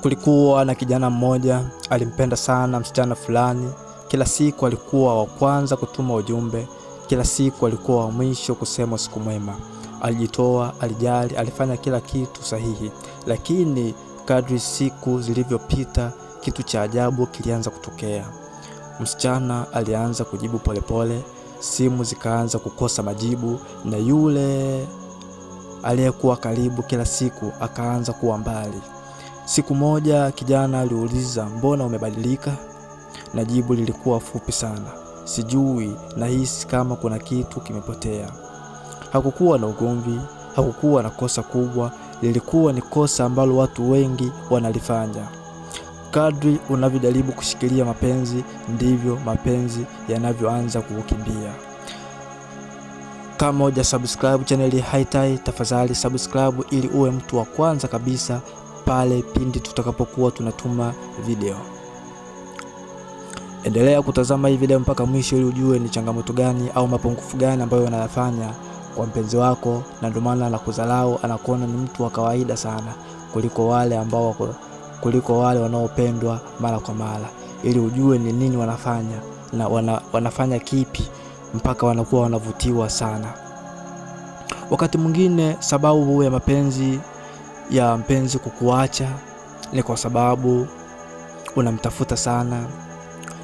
Kulikuwa na kijana mmoja alimpenda sana msichana fulani. Kila siku alikuwa wa kwanza kutuma ujumbe, kila siku alikuwa wa mwisho kusema siku mwema. Alijitoa, alijali, alifanya kila kitu sahihi. Lakini kadri siku zilivyopita, kitu cha ajabu kilianza kutokea. Msichana alianza kujibu polepole, simu zikaanza kukosa majibu, na yule aliyekuwa karibu kila siku akaanza kuwa mbali. Siku moja kijana aliuliza, mbona umebadilika? Na jibu lilikuwa fupi sana, sijui, nahisi kama kuna kitu kimepotea. Hakukuwa na ugomvi, hakukuwa na kosa kubwa, lilikuwa ni kosa ambalo watu wengi wanalifanya. Kadri unavyojaribu kushikilia mapenzi, ndivyo mapenzi yanavyoanza kukukimbia. Kama huja subscribe channel Haitai, tafadhali subscribe ili uwe mtu wa kwanza kabisa pale pindi tutakapokuwa tunatuma video. Endelea kutazama hii video mpaka mwisho ili ujue ni changamoto gani au mapungufu gani ambayo unayafanya kwa mpenzi wako, na ndio maana anakudharau, anakuona ni mtu wa kawaida sana kuliko wale ambao kuliko wale wanaopendwa mara kwa mara, ili ujue ni nini wanafanya na wanafanya kipi mpaka wanakuwa wanavutiwa sana. Wakati mwingine sababu ya mapenzi ya mpenzi kukuacha ni kwa sababu unamtafuta sana.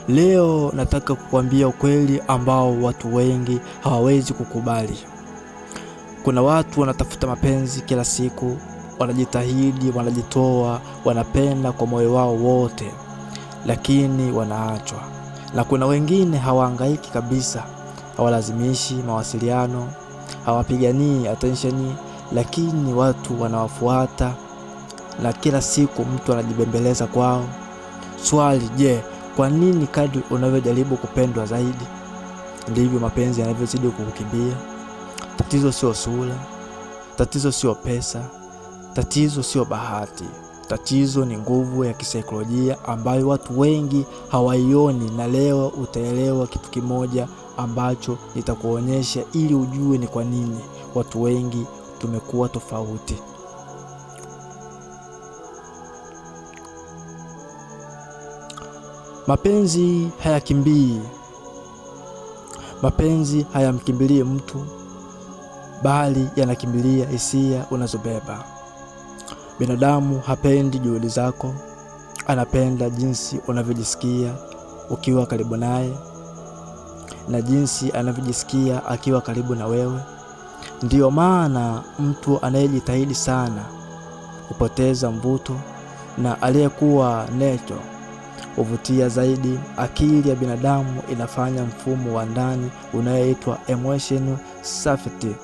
Leo nataka kukuambia ukweli ambao watu wengi hawawezi kukubali. Kuna watu wanatafuta mapenzi kila siku, wanajitahidi, wanajitoa, wanapenda kwa moyo wao wote, lakini wanaachwa. Na kuna wengine hawahangaiki kabisa, hawalazimishi mawasiliano, hawapiganii attention, lakini watu wanawafuata na kila siku mtu anajibembeleza kwao. Swali, je, kwa nini kadri unavyojaribu kupendwa zaidi ndivyo mapenzi yanavyozidi kukukimbia? Tatizo sio sura, tatizo sio pesa, tatizo sio bahati. Tatizo ni nguvu ya kisaikolojia ambayo watu wengi hawaioni, na leo utaelewa kitu kimoja ambacho nitakuonyesha ili ujue ni kwa nini watu wengi tumekuwa tofauti. Mapenzi hayakimbii, mapenzi hayamkimbilii mtu, bali yanakimbilia hisia unazobeba. Binadamu hapendi juhudi zako, anapenda jinsi unavyojisikia ukiwa karibu naye na jinsi anavyojisikia akiwa karibu na wewe. Ndiyo maana mtu anayejitahidi sana hupoteza mvuto, na aliyekuwa neto huvutia zaidi. Akili ya binadamu inafanya mfumo wa ndani unaoitwa emotion safety.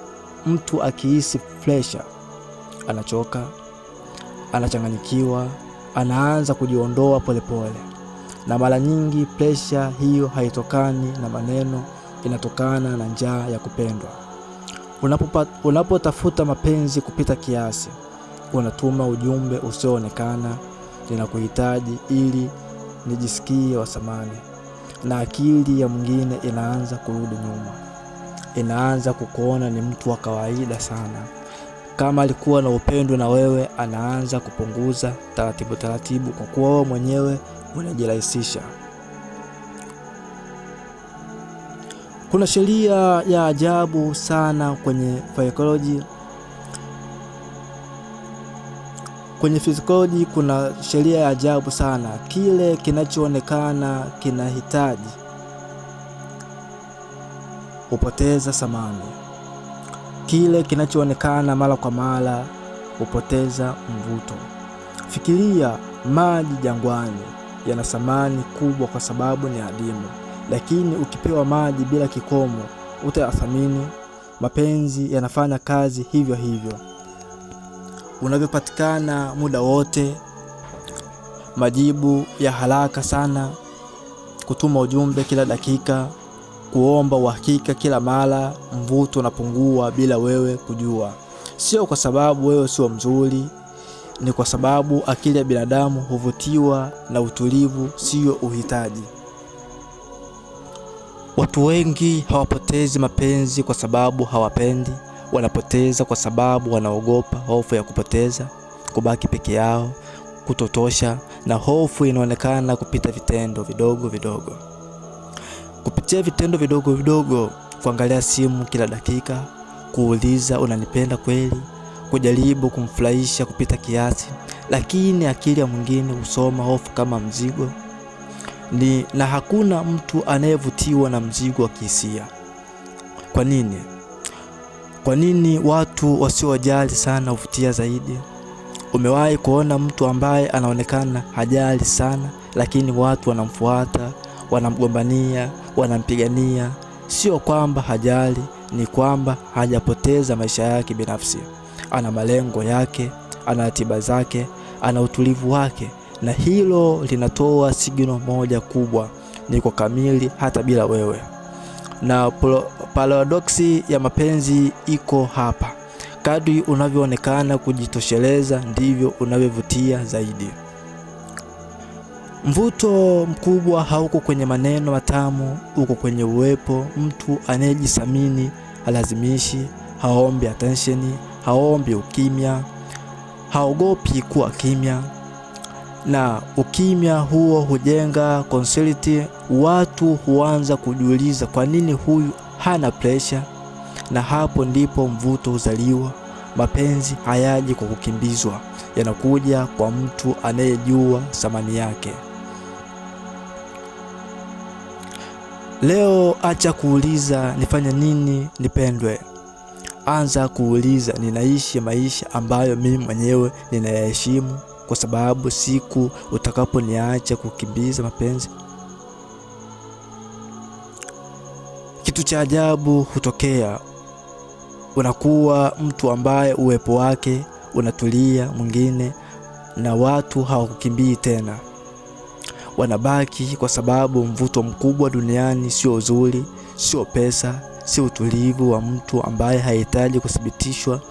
Mtu akihisi pressure anachoka, anachanganyikiwa, anaanza kujiondoa polepole. Na mara nyingi pressure hiyo haitokani na maneno, inatokana na njaa ya kupendwa. Unapotafuta mapenzi kupita kiasi, unatuma ujumbe usioonekana, ninakuhitaji ili nijisikie wa thamani. Na akili ya mwingine inaanza kurudi nyuma, inaanza kukuona ni mtu wa kawaida sana. Kama alikuwa na upendo na wewe, anaanza kupunguza taratibu taratibu, kwa kuwa wewe mwenyewe unajirahisisha. Kuna sheria ya ajabu sana kwenye psychology. Kwenye physiology kuna sheria ya ajabu sana. Kile kinachoonekana kinahitaji hupoteza thamani. Kile kinachoonekana mara kwa mara hupoteza mvuto. Fikiria maji jangwani yana thamani kubwa kwa sababu ni adimu, lakini ukipewa maji bila kikomo utayathamini. Mapenzi yanafanya kazi hivyo hivyo, unavyopatikana muda wote, majibu ya haraka sana, kutuma ujumbe kila dakika, kuomba uhakika kila mara, mvuto unapungua bila wewe kujua. Sio kwa sababu wewe sio mzuri, ni kwa sababu akili ya binadamu huvutiwa na utulivu, sio uhitaji. Watu wengi hawapotezi mapenzi kwa sababu hawapendi, wanapoteza kwa sababu wanaogopa hofu ya kupoteza, kubaki peke yao, kutotosha, na hofu inaonekana kupita vitendo vidogo vidogo. Kupitia vitendo vidogo vidogo, kuangalia simu kila dakika, kuuliza unanipenda kweli, kujaribu kumfurahisha kupita kiasi, lakini akili ya mwingine husoma hofu kama mzigo. Na hakuna mtu anayevutiwa na mzigo wa kihisia. Kwa nini? Kwa nini watu wasiojali sana huvutia zaidi? Umewahi kuona mtu ambaye anaonekana hajali sana, lakini watu wanamfuata, wanamgombania, wanampigania? Sio kwamba hajali, ni kwamba hajapoteza maisha yake binafsi. Ana malengo yake, ana ratiba zake, ana utulivu wake, na hilo linatoa signal moja kubwa: niko kamili hata bila wewe. Na paradoksi ya mapenzi iko hapa. Kadri unavyoonekana kujitosheleza, ndivyo unavyovutia zaidi. Mvuto mkubwa hauko kwenye maneno matamu, uko kwenye uwepo. Mtu anayejithamini halazimishi, haombi attention, haombi ukimya, haogopi kuwa kimya. Na ukimya huo hujenga consulty. Watu huanza kujiuliza kwa nini huyu hana pressure, na hapo ndipo mvuto huzaliwa. Mapenzi hayaji kwa kukimbizwa, yanakuja kwa mtu anayejua thamani yake. Leo acha kuuliza nifanye nini nipendwe. Anza kuuliza ninaishi maisha ambayo mimi mwenyewe ninayaheshimu, kwa sababu siku utakaponiacha kukimbiza mapenzi, kitu cha ajabu hutokea. Unakuwa mtu ambaye uwepo wake unatulia mwingine, na watu hawakukimbii tena. Wanabaki kwa sababu mvuto mkubwa duniani sio uzuri, sio pesa, sio utulivu wa mtu ambaye hahitaji kuthibitishwa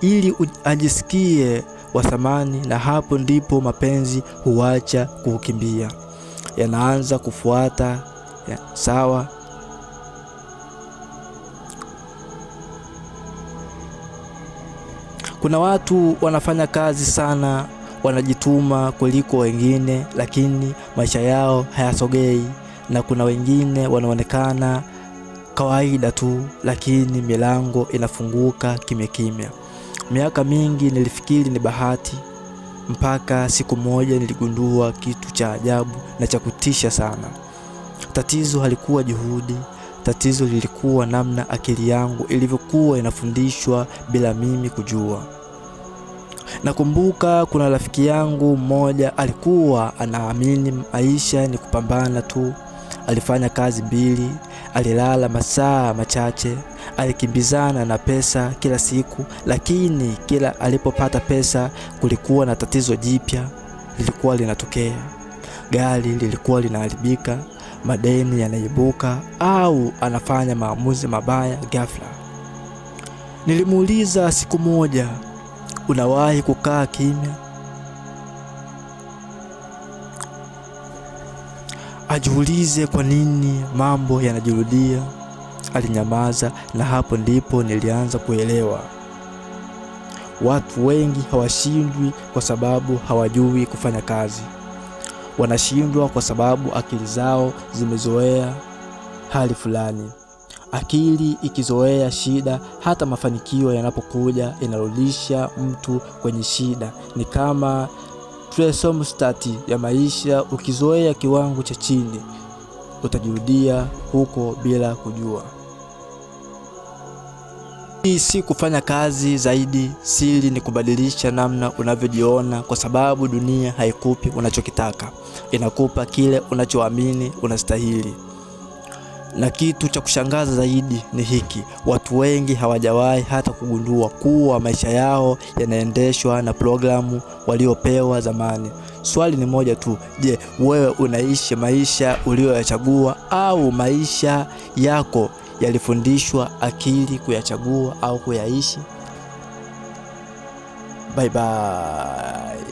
ili ajisikie wa thamani. Na hapo ndipo mapenzi huacha kukimbia, yanaanza kufuata ya, sawa. Kuna watu wanafanya kazi sana, wanajituma kuliko wengine, lakini maisha yao hayasogei, na kuna wengine wanaonekana kawaida tu, lakini milango inafunguka kimya kimya. Miaka mingi nilifikiri ni bahati, mpaka siku moja niligundua kitu cha ajabu na cha kutisha sana. Tatizo halikuwa juhudi, tatizo lilikuwa namna akili yangu ilivyokuwa inafundishwa bila mimi kujua. Nakumbuka kuna rafiki yangu mmoja alikuwa anaamini maisha ni kupambana tu. Alifanya kazi mbili, alilala masaa machache, alikimbizana na pesa kila siku, lakini kila alipopata pesa kulikuwa na tatizo jipya lilikuwa linatokea. Gari lilikuwa linaharibika, madeni yanaibuka, au anafanya maamuzi mabaya ghafla. Nilimuuliza siku moja, unawahi kukaa kimya? Ajiulize kwa nini mambo yanajirudia. Alinyamaza, na hapo ndipo nilianza kuelewa. Watu wengi hawashindwi kwa sababu hawajui kufanya kazi. Wanashindwa kwa sababu akili zao zimezoea hali fulani. Akili ikizoea shida, hata mafanikio yanapokuja inarudisha mtu kwenye shida. Ni kama thermostat ya maisha, ukizoea kiwango cha chini utajirudia huko bila kujua. Hii si kufanya kazi zaidi, siri ni kubadilisha namna unavyojiona, kwa sababu dunia haikupi unachokitaka, inakupa kile unachoamini unastahili. Na kitu cha kushangaza zaidi ni hiki: watu wengi hawajawahi hata kugundua kuwa maisha yao yanaendeshwa na programu waliopewa zamani. Swali ni moja tu: je, wewe unaishi maisha uliyoyachagua au maisha yako yalifundishwa akili kuyachagua au kuyaishi? Bye bye.